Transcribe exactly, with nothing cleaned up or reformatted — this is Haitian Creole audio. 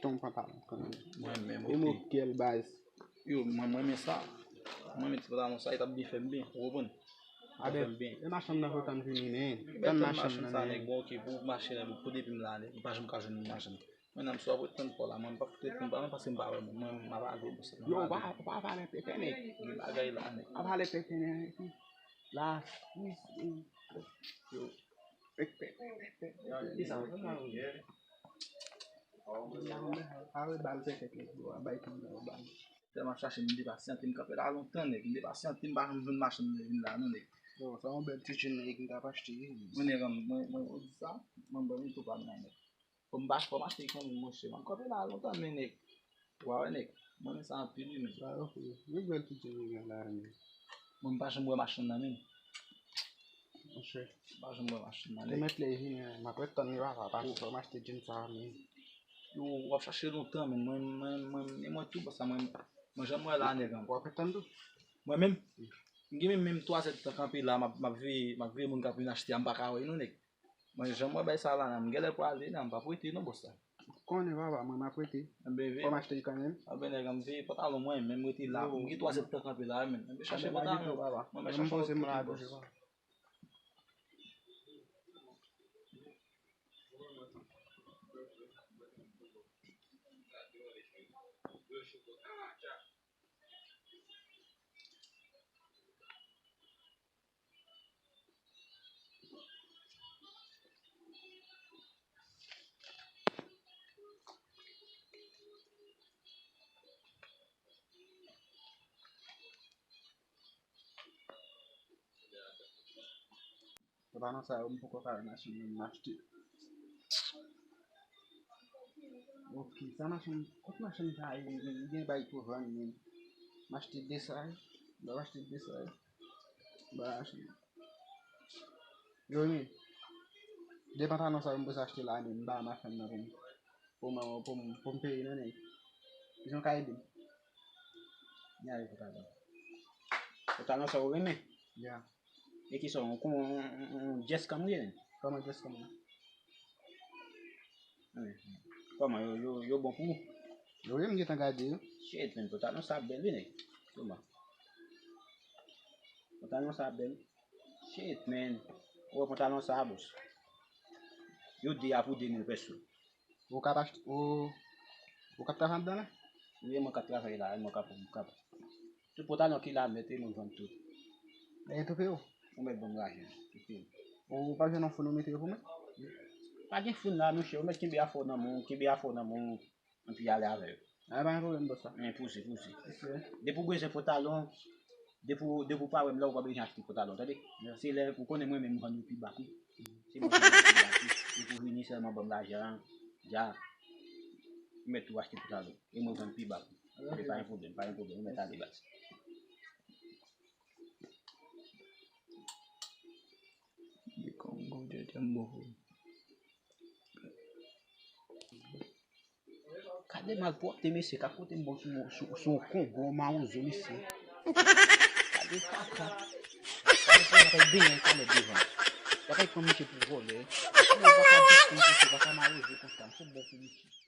Ton pantalon kanmenm. Mwen menm, e ok. Mokel baz. Yo, mwen, mwen renmen sa. Mwen renmen ti pantalon sa, e t ap byen fè m byen, ou konprann? Abel, e machann nan fè tann vini, men. Tann machann nan, sa, men. Nèg, bon, ok, pou machann nan, pou depi m la, nèg, m pa janm ka jwenn machann. Mwen, nan m swa pou tann fò la, mwen, m pa fout reponn, pa, paske m pa wè moun, mwen, m ap ale, bòs. Yo, ou pa, ou pa pale tètè, nèg. Gen bagay la, nèg. Pa pale tètè, nèg. La, yo. Pèk, pèk, pèk, pèk, pèk. Kisa, ou konn la, ou? Awe, bal pèk, pèk, nèg, yo, a bay tann nan, bal. Tèlman chache m, m te pasyante, m kanpe la lontan, nèg. M te pasyante, m pa janm jwenn machann nan vin la, non, nèg. Yo, sa yon bèl ti djin, nèg, m t ap achte, wi. Mwen, nèg, mwen, mwen, ou di sa, mwen, mwen, mwen, tou pa nan, nèg. Fò m pa, fò m achte kanmenm, monchè. M ap kanpe la lontan, men, nèg. Ou pa wè, nèg. Mwen, men sa anpil, wi, men. Sa yo, wi. Yon bèl ti djin, nèg, la, men. Mwen, m pa janm wè machann nan, men. Monchè. M pa janm wè machann nan, nèg. Te mèt lè vini, m ap ret tann li, papa, paske fò m achte djin sa, men. Yo, w ap chache lontan, men mwen, mwen, mwen, e mwen tou, paske mwen, mwen janm wè la, nèg an. W ap ret tann tou? Mwen menm? M gen menm, menm twa zè tan kanpe la, m ap, m ap veye, m ap veye moun k ap vin achte a, m pa ka wè yo non, nèg. Mwen janm wè bay sa la, nan, m genlè pwale, nan, m p ap rete non, bòs la. Konnen papa, mwen m ap rete. Enben, veye. Fò m achte l kanmenm. Enben, nèg an, m veye pantalon mwen, menm rete la. Yo. M gen twa zè tan kanpe la, men. Enben, chache pantalon. Mwen, mwen chache pantalon, bòs. Pantalon sa yo, m poko ka wè machann nan m achte. Ok, sa machann, kot machann sa ye, men, gen bay pou vann, men. M achte de sa, m ap achte de sa. Ba machann. Yo, men, de pantalon sa yo m bezwen achte la, men, m ba machann nan pou m, pou m, pou m, pou m peye nan, nèg. Jan w ka ede m? Ni ale pantalon. Pantalon sa ou renmen? Ya. E ki sa, yon, yon, yon, yon dress code ou ye, men? Kòman dress code ou? Wi. Kòman, yo, yo, yo bon pou ou? Yo, wi, m gentan gade yo. Shit, men, pantalon sa bèl, wi, nèg. Kòman? Pantalon sa bèl. Shit, man. Ou wè pantalon sa, bòs? Yo de a pou de mil peso. Ou k ap achte, ou, ou k ap travay anndan la? Wi, mwen k ap travay la, mwen k ap, k ap. Tout pantalon ki la nèt, e mwen vann tout. E toufe ou? Ou mèt ban m lajan, toufe m. Ou pa jwenn yon foun ou mete yo pou mwen? Pa gen foun la, monchè, ou mèt kenbe afè w nan men w, kenbe afè w nan men w. Anpi ale avè yo. A, pa gen pwoblèm, bòs la. Men pouse, pouse. Ok. Depi w bezwen pantalon, depi w, depi w pa wè m la, ou pa bezwen achte pantalon, tande? Ya. Se lè ou konnen mwen menm m vann yo pi ba tou. Se mwen ki vann yo pi ba tou. Depi w vini sèlman ban m lajan an, dja, ou mèt tou achte pantalon. E mwen vann pi ba tou. Ok. Men pa gen pwoblèm, pa gen pwoblèm, ou mèt ale baz. Di Kongo, djè, djè, m bon. Gade malpwòpte mesye k ap pote m bon sou, sou, sou yon Kongo mawouzo mesye. Gade kaka. Gade sa, y ap benyen kalòt devan. Y ap pran misye pou vòlè. Yo pa ka di konsa, yo pa ka mawouzo konsa. M fò bon pou misye.